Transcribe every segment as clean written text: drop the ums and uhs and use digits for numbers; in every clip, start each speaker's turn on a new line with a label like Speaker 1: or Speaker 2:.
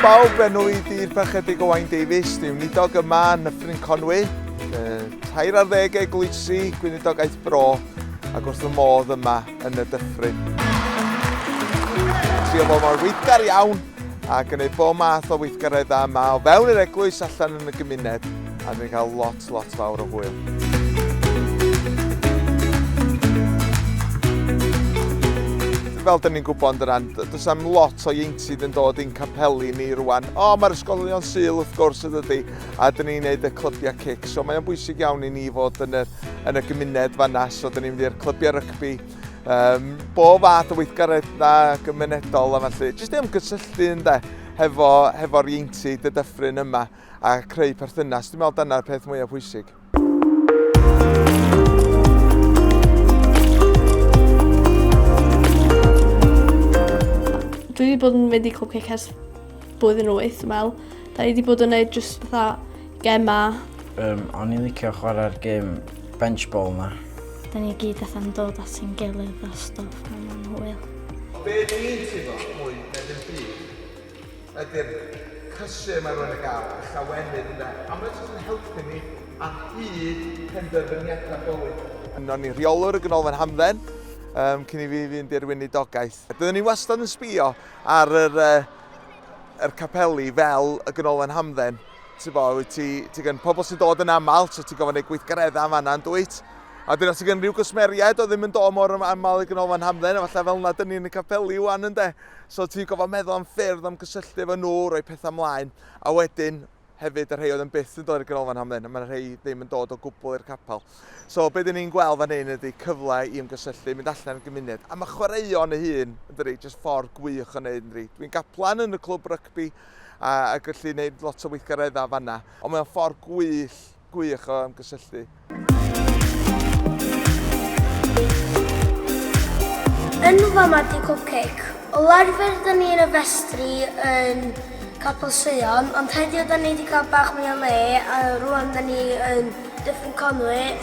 Speaker 1: bawb, enw i di'r Parchedig Owain Davies, dwi'n weinidog yma yn Nyffryn Conwy, tair ar ddeg eglwysi, gweinidogaeth bro, ac wrth y modd yma yn y dyffryn. Trio bod mor weithgar iawn a gwneud bob math o weithgareddau yma o fewn yr eglwys allan yn y gymuned a dwi'n cael lot, lot fawr o hwyl. Fel dyn ni'n gwybod yn dyran, does am lot o ieuenctid yn dod i'n capeli ni rwan. O, mae'r ysgolion Sul wrth gwrs yn dydy, a dyn ni'n neud y clybiau cic, so mae'n bwysig iawn i ni fod yn y, yn y gymuned fanna, so dyn ni'n mynd i'r clybiau rygbi, um, bob fath o weithgareddau gymunedol a felly, jyst i ymgysylltu ynde, hefo, hefo'r ieuenctid y dyffryn yma a creu perthynas. Dwi'n meddwl dyna'r peth mwyaf pwysig.
Speaker 2: Dwi wedi bod yn mynd i Clwb Cic ers blwyddyn wyth, dwi'n meddwl. Da ni wedi bod yn neud jyst fatha gema.
Speaker 3: Um, o'n i'n licio chwarae'r gêm bench ball na.
Speaker 4: Da ni gyd fatha'n dod at ein gilydd a stwff, a mae'n hwyl.
Speaker 1: Be dwi'n teimlo mwy na dim byd ydy'r cysur mae rhywun yn gael, y llawenydd ynde, a mae jyst yn helpu ni ar hyd penderfyniadau bywyd. O'n i'n rheolwr y Ganolfan Hamdden um, cyn i fi fynd i'r weinidogaeth. Byddwn ni wastad yn sbio ar yr, uh, yr capeli fel y Ganolfan Hamdden. Ti'n bo, wyt ti, ti gen pobl sy'n dod yn aml, so ti'n gofyn ei gweithgareddau am fanna yn dwyt. A dyna ti gen rhyw gwsmeriaid o ddim yn dod mor aml i Ganolfan Hamdden, a falle fel yna dyn ni yn y capeli wan ynde. So ti'n gofod meddwl am ffyrdd am gysylltu efo nhw, rhoi pethau ymlaen, a wedyn hefyd y rhai oedd yn byth yn dod i'r ganolfan hamdden, a mae rhai ddim yn dod o gwbl i'r capel. So be dyn ni'n gweld fan hyn ydy cyfle i ymgysylltu, mynd allan i'r gymuned. A mae chwaraeon ei hun, yn dydi, jyst ffordd gwych o wneud, yn dydi. Dwi'n gaplan yn y clwb rygbi a, a gallu gwneud lot o weithgareddau fanna, ond mae'n ffordd gwych, gwych o ymgysylltu.
Speaker 4: Yn fama di Cupcake. O arfer da ni yn y festri yn Capel Seion, ond heddiw da ni wedi cael bach mwy o le a rwan da ni yn Dyffryn Conwy.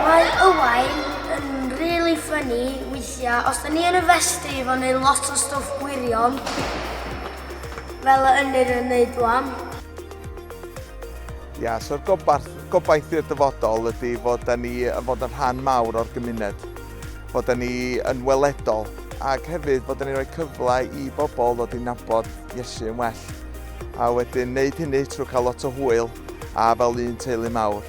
Speaker 4: Mae Owain yn really funny weithiau. Os da ni yn y festri fo'n neud lot o stwff gwirion, fel y Ynyr yn neud wan.
Speaker 1: Ia, so'r gobaith, gobaith i'r dyfodol ydy fod da ni yn fod yn rhan mawr o'r gymuned, fod da ni yn weledol, ac hefyd fod da ni'n rhoi cyfle i bobl ddod i nabod Iesu yn well. A wedyn wneud hynny trwy cael lot o hwyl a fel un teulu mawr.